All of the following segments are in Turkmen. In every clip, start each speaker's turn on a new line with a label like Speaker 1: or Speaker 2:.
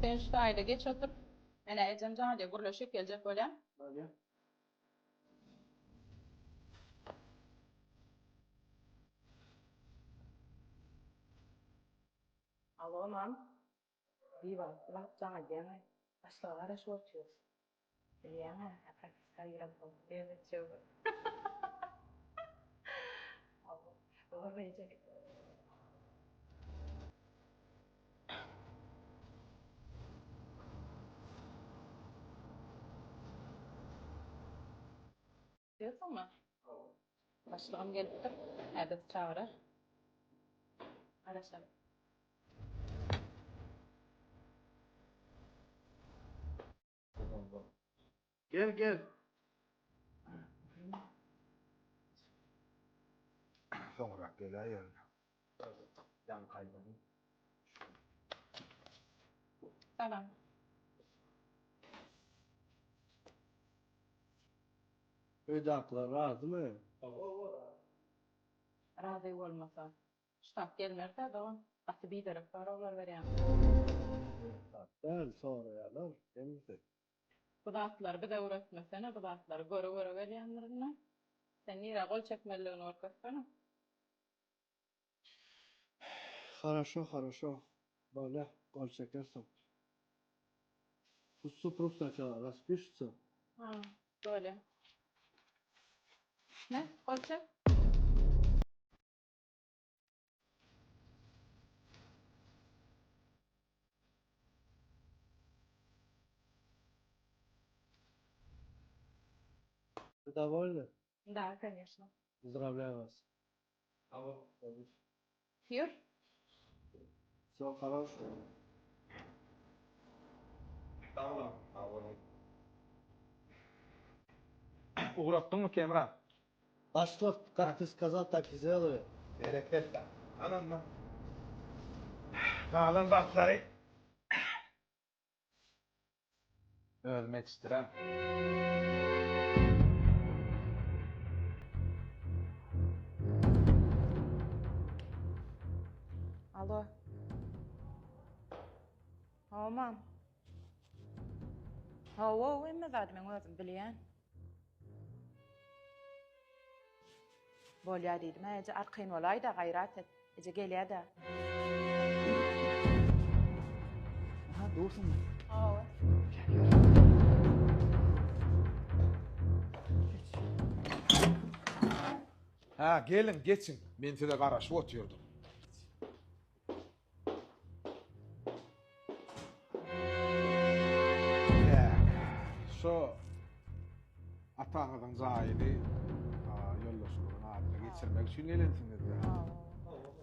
Speaker 1: Sen şu taýda geç otur. Men-ä ejem jaň edýär, gürleşip geljek bolýan.
Speaker 2: Bolýar.
Speaker 1: Alo, mam. Biwagt wagt jaň edýäň-aý. Başlyga garaşyp otyrys. Bilýäň-ä, propiska giremsoň näme etjegimi. Hawa, dogry eje. Ýokmy? Başlygym gelipdir. Häzir çagyrar. Garaşaly.
Speaker 2: Gel, gel.
Speaker 3: Soňrak geläýerin.
Speaker 1: Salam.
Speaker 2: Öýdäkiler razymy?
Speaker 1: Razy bolmasa, ştap gelmez-dä dogan. Gaty biderek soraglar berýäň.
Speaker 2: Zat däl, soraýarlar hemmesi.
Speaker 1: Bu zatlary bize öwretmesene, bu zatlary göre-göre gelýändirin-dä. Sen nirä gol çekmelidigini görkezsene.
Speaker 2: Haraşo, haraşo. Bolýa, gol çekersiň. Pust suprug snaçala raspişitsa.
Speaker 1: Ha, bolýa. Me, gol çek.
Speaker 2: Вы довольны?
Speaker 1: Da, koneşno.
Speaker 2: Pozdravlýaýu was.
Speaker 1: Ýör.
Speaker 2: Wsё horoşo.
Speaker 3: Sag boluň. Sag boluň. Ugratdyňmy Kemra?
Speaker 2: Başlyk, kak ty skazal tak i zdelali.
Speaker 3: Berekella. Al onda. Galan zatlary Özüm ýetişdirem.
Speaker 1: Alo. Hawa, mam. Hawa, hemme zady men özüm bilýän. Bolýa diýdim. Hä, eje, arkaýyn bolaý-da, gaýrat et. Eje gelýä-dä.
Speaker 4: Aha, dursuňmy?
Speaker 1: Hawa.
Speaker 4: Gel, ýör. Geç.
Speaker 3: Hä, geliň, geçiň. Men size garaşyp otyrdym. Tak, şo ataňyzyň jaýyny ýoldaşyňyzyň adyna geçirmek üçin gelensiňiz-dä?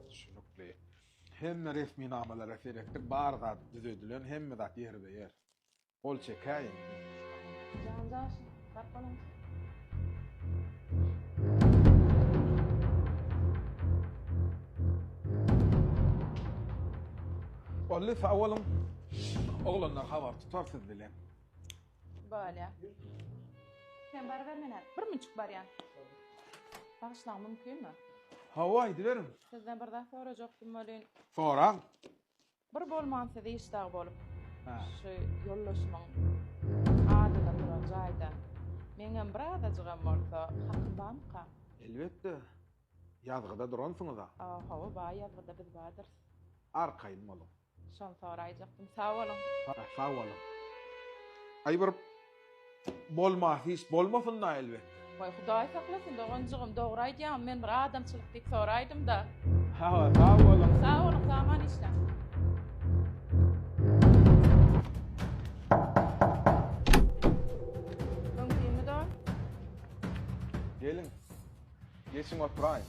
Speaker 3: Düşnükli. Hemme resminamalara seretdik, bar zat düzedilen, hemme zat ýerbe-ýer. Gol çekäýiň.
Speaker 1: Jan jaşyn, baryp bolaňsoň.
Speaker 3: Boldy, sag boluň. Oglanlar habar tutar siz bilen.
Speaker 1: Bolýa. Sen baryber men häzir bir münçük barýan. Bagyşlaň mümkinmi?
Speaker 3: Hawa, aýdyberiň.
Speaker 1: Sizden bir zat sorajakdym welin.
Speaker 3: Soraň.
Speaker 1: Bir bolman siz işdag bolup şu ýoldaşymyň adyna duran jaýdan meňem bir azajygam bolsa hakym barmyka?
Speaker 3: Elbetde. Ýazgyda duransyňyz-a.
Speaker 1: Hawa, bar ýazgyda biz bardyrys.
Speaker 3: Arkaýyn boluň.
Speaker 1: Şony soraýjakdym. Sag boluň.
Speaker 3: Sag boluň. Aý bir Bolmas iş bolmasyn-da elbetde.
Speaker 1: Waý Hudaý saklasyn doganjygym dogry aýdýaňmy men bir adamçylyk diýip soraýdym-da.
Speaker 3: Hawa sag boluň.
Speaker 1: Sag boluň saman işläň. Mümkinmi dogan?
Speaker 3: Geliň. Geçiň oturaýyň.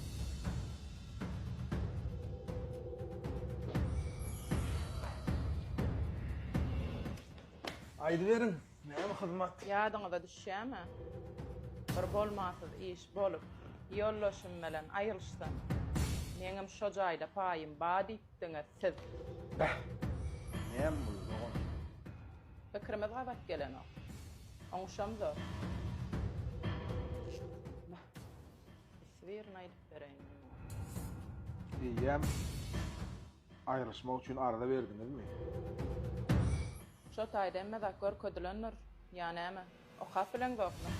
Speaker 3: Aýdyberiň, näme hyzmat?
Speaker 1: Ýadyňyza düşýärmi? Bir bolmansyz iş bolup, ýoldaşym bilen aýrylyşsam, meňem şo jaýda paýym bar diýipdiňiz siz.
Speaker 3: Beh, näme boldy, dogan?
Speaker 1: Pikirimiz gabat gelenok. Oňuşamzok. Bah, isbirini aýdyp bereýin men muňa.
Speaker 3: Eýýäm aýrylyşmak üçin arza berdiňizmi?
Speaker 1: Şo taýda hemme zat görkezilendir. Ýa näme? Okap bileňzokmy?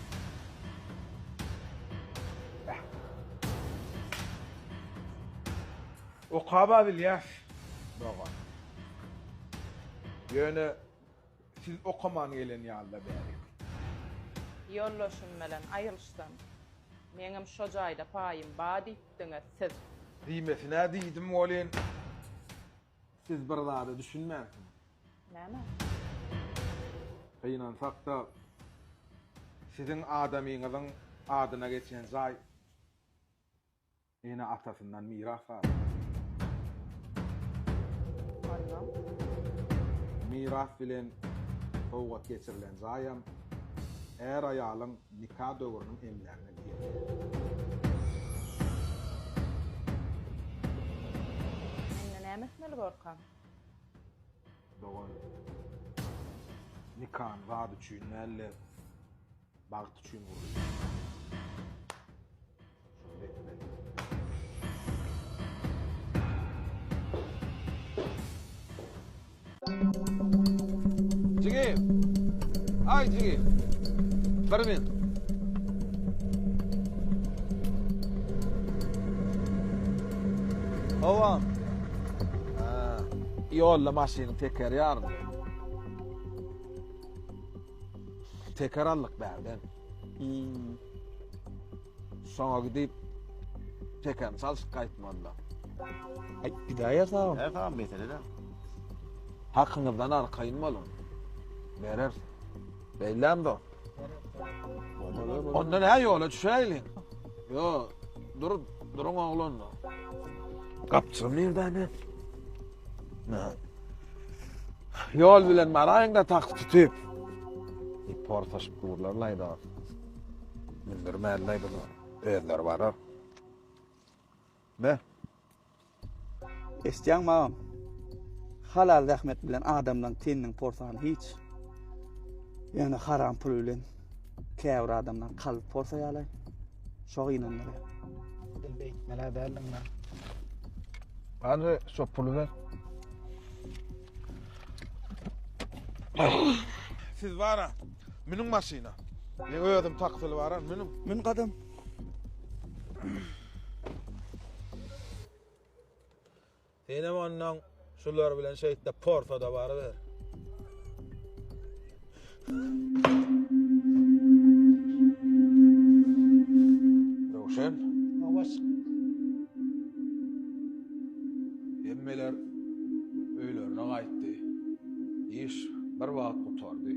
Speaker 3: Okab-a bilýäs, dogan. Ýöne siz okaman gelen ýaly-da bärik.
Speaker 1: Ýoldaşym bilen aýrylyşsam, meňem şo jaýda paýym ba diýipdiňiz siz.
Speaker 3: Diýmesine diýdim welin, siz bir zada düşünmänsiňiz.
Speaker 1: Näme?
Speaker 3: Gynansak-da, siziň adamyňyzyň adyna geçen jaý ene-atasyndan miras galdy.
Speaker 1: Onnoň?
Speaker 3: Miras bilen sowgat geçirilen jaýam är-aýalyň nika döwrüniň emlägine girýär.
Speaker 1: Indi näme etmeli borkam?
Speaker 3: Dogan, nikany zat üçin däl-de, bagt üçin gurulýar. Şony etmeli. Jigim! Aý jigim! Bir min.
Speaker 2: Hawa.
Speaker 3: Ýolda maşynyň tekeri ýaryldy. Teker aldyk bärden.
Speaker 2: Hmm.
Speaker 3: Şoňa gidip tekerini çalşyp gaýtmalyda.
Speaker 2: Aý, gidäýer sag.
Speaker 5: Gidäýer sag, mesele däl.
Speaker 3: Hakyňyzdan arkaýyn boluň. Bereris. Beýlämzok. Onda nä ýola düşäýliň. Ýo, dur, duruň oglanlar. Gapjygym nirde ene? Nä. Ýol bilen baraýyň-da taksi tutup. Porsaşyp durlar laýda. Mündürmänlaý bunu. Özleri barar. Me.
Speaker 4: Eşitýäňmi agam? Halal zähmet bilen adamlaň teniniň porsany hiç. Ýöne haram pul bilen käbir adamlaň kalby porsaýarlar. Şo gynandyrýar.
Speaker 2: Edil beýtmel-ä däldiň-dä.
Speaker 3: Hany şo puly ber. Siz bara münüň maşyna. Men özüm taksili baran münüň.
Speaker 4: Mün gadam.
Speaker 3: Senem ondan şular bilen şeýtde porsada baryber. Röwşen.
Speaker 2: Hawa.
Speaker 3: Hemmeler öýlerine gaýtdy. Iş bir wagt gutardy.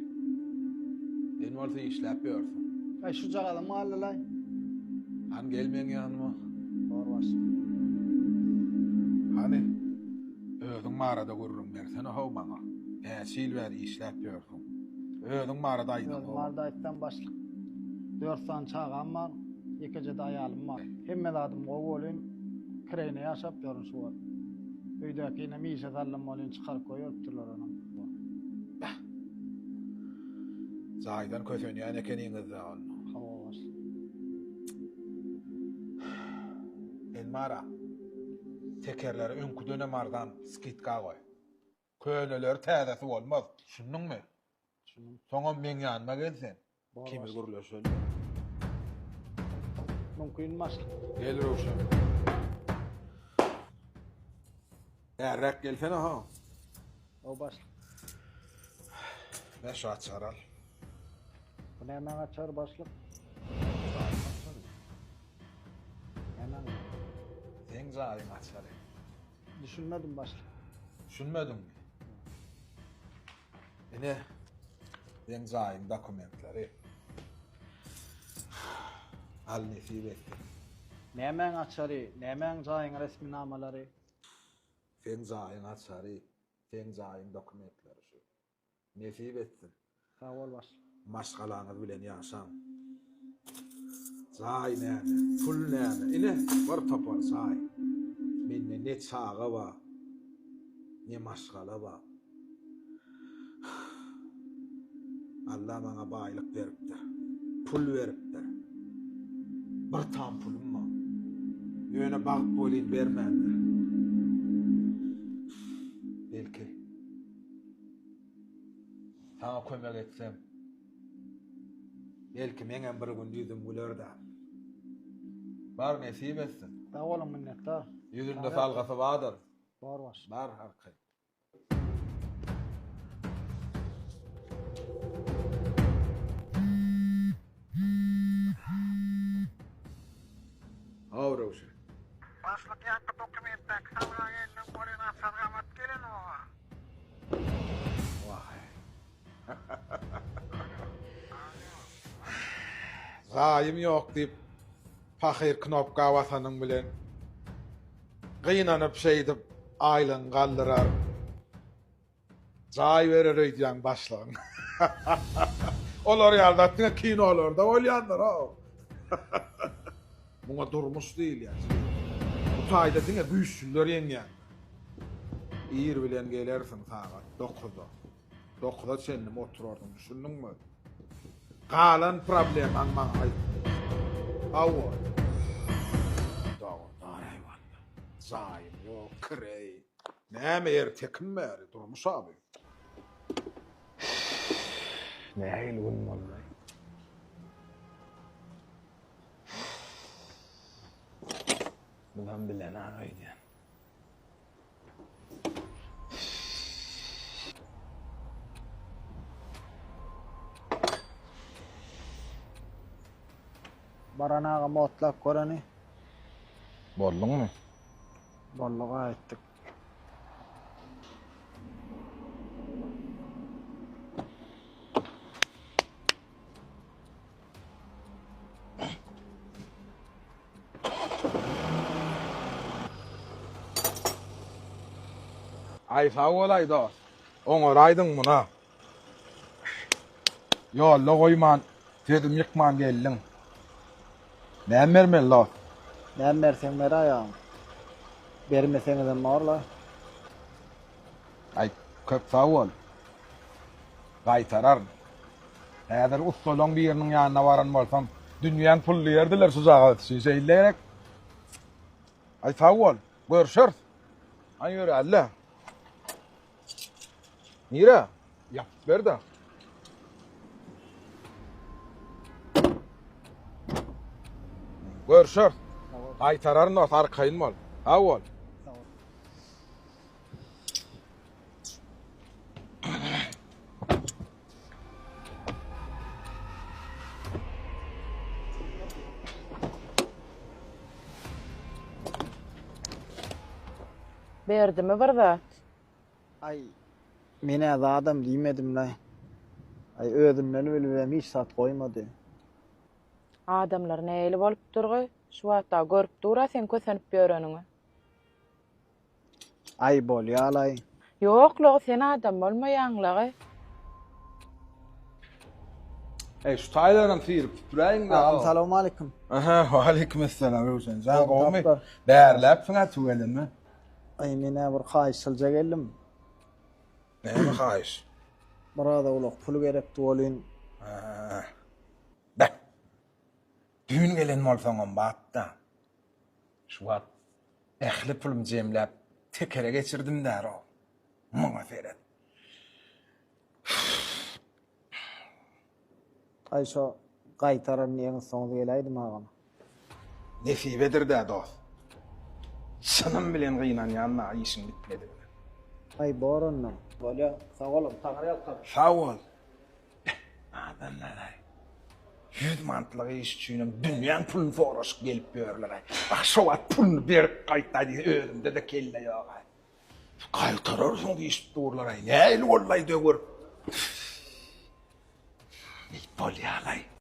Speaker 3: Sen bolsa işläp ýörsüň.
Speaker 2: Aý şujagazam galdylaý.
Speaker 3: Hany gel meň ýanyma.
Speaker 2: Bor başlyk.
Speaker 3: Hany, özüň barada gürrüň bersene how maňa. Näçe ýyl bäri işläp ýörsüň? Özüň barada aýdaň
Speaker 2: Özüm barada aýtsam başlyk. Dört sany çagam bar, ýekeje-de aýalym bar. Hemme zadym gowy welin, kireýine ýaşap ýörün şu wagt. Öýdäkinem işe saldym welin çykaryp goýberipdirler onam.
Speaker 3: Beh. Jaýdan kösenýän ekeniňiz-dä onda.
Speaker 2: Hawa başlyk.
Speaker 3: Elmara, tekerleri öňküdenem arzan skidka goý. Köneleri täzesi bolmaz, düşündiňmi?
Speaker 2: Düşündim.
Speaker 3: Soňam meň ýanyma gel sen.
Speaker 2: Bor
Speaker 3: Ikimiz
Speaker 2: başlyk.
Speaker 3: gürleşeli.
Speaker 2: Mümkin başlyk.
Speaker 3: Gel Röwşen. Bärräk gelsene ha.
Speaker 2: O başlyk.
Speaker 3: Ver şu açary al.
Speaker 2: Bu nämäň açary başlyk?
Speaker 3: Jaýyň açary.
Speaker 2: Nämäň?
Speaker 3: Seň jaýyň açary.
Speaker 2: Düşünmedim başlyk.
Speaker 3: Düşünmediňmi? Ine, seň jaýyň dokumentleri. Al nesip etsin.
Speaker 2: Nämäň açary, nämäň jaýyň resminamalary?
Speaker 3: Seň jaýyň açary, seň jaýyň dokumentleri şu. Nesip etsin.
Speaker 2: Sag bol başlyk.
Speaker 3: Maşgalaňyz bilen ýaşaň. Jaý näme, pul näme, ine, bir topar jaý. Mende ne çaga bar, ne maşgala bar. Alla maňa baýlyk beripdir, pul beripdir. Bir tam pulum bar. Ýöne bagt welin bermändir. Belki. Saňa kömek etsem, belki meňem bir gün ýüzüm güler-dä. Bar nesip etsin.
Speaker 2: Sag boluň minnetdar.
Speaker 3: Ýüzünde salgysy bardyr.
Speaker 2: Bar başlyk.
Speaker 3: Bar arkaýyn. Haw Röwşen.
Speaker 2: Başlyk ýaňky dokumentdäki salga geldim, welin açar gabat gelenok-a.
Speaker 3: Waý. Zaýym ýok diýip, pahyr knopka basanyň bilen gynanyp şeýdip aýlygyňy galdyrar. Jaý berer öýdýäň başlygyň. Olar ýaly zat diňe kinolarda bolýandyr-ow. Muňa durmuş diýilýär. Bu taýda diňe güýçlüler ýeňýändir. Ir bilen gelersiň sagat dokuza. Dokuza çenli oturarsyň, düşündiňmi? Galan problemaň maňa aýt. Hawa. Dogry, Jaýym ýok, kireý. Näme ertekim bäri, Durmuş abi? Nähili gün boldy? Bulam bilen-ä öýdýän.
Speaker 2: Baran agam otlap göreni.
Speaker 3: Bolduňmy?
Speaker 2: Boldy gaýtdyk.
Speaker 3: Aý sag bolaý dost. Oňaraýdyň muna. Ýolda goýman, sözüm ýykman geldiň. Näme bermeli dost?
Speaker 2: Näme berseň ber aýagym. Bermeseňizem borla.
Speaker 3: Aý, köp sag bol. Gaýtararyn. Häzir ussalaň biriniň ýanyna baran bolsam, dünýäň puluny diýerdiler şujagaz üçin. Şeýle gerek. Aý, sag bol. Görşeris. Aý, ýöräli-le. Nirä? Ýapyp ber-de. Görşeris. Gaýtararyn dost, arkaýyn bol. Sag bol.
Speaker 1: Berdimi bir zat?
Speaker 2: Aý, men-ä zadam diýmedim-laý. Aý, özünden bilibem hiç zat goýmady.
Speaker 1: Adamlar nähili bolup durgy? Şu wagt dagy görüp dur-a seň kösenip ýöreniňi.
Speaker 2: Aý, bolýa-laý.
Speaker 1: Ýok-la, sen adam bolmaýaň-laý.
Speaker 3: Eý, şu taýlaram syryp süpüräýiň-dä.
Speaker 2: Agam, salowmalikim.
Speaker 3: Aha, waleýkimessalam, Röwşen jan, gowumy? Bärläpsiň-ä tüweleme.
Speaker 2: Aý, men-ä bir haýyşylja geldim.
Speaker 3: Näme haýyş?
Speaker 2: Biraz owlak pul gerekdi welin.
Speaker 3: Hä. Beh. Düýn gelen bolsaňam bat-da. Şu wagt ähli pulumy jemläp tekere geçirdim däro. Muňa seret.
Speaker 2: Aý şo gaýtaran diýeňiz soňuz geläýdim agam.
Speaker 3: Nesibedir-dä dost. Çynym bilen gynanýan-da işiň bitmedigine.
Speaker 2: Aý bor onda. Bolýa sag boluň Taňry ýalkasyn.
Speaker 3: Sag bol. Beh, adamlar-aý. Yüz manatlyk iş üçinem dünýäň puluny soraşyp gelip ýörler-aý. Ah, şo wagt puluny berip gaýtdaý diýse özümde-de kelle ýog-aý. Gaýtararsyň diýişip durlar-aý. Nähili boldy-aý döwür. Eý, bolýa-laý.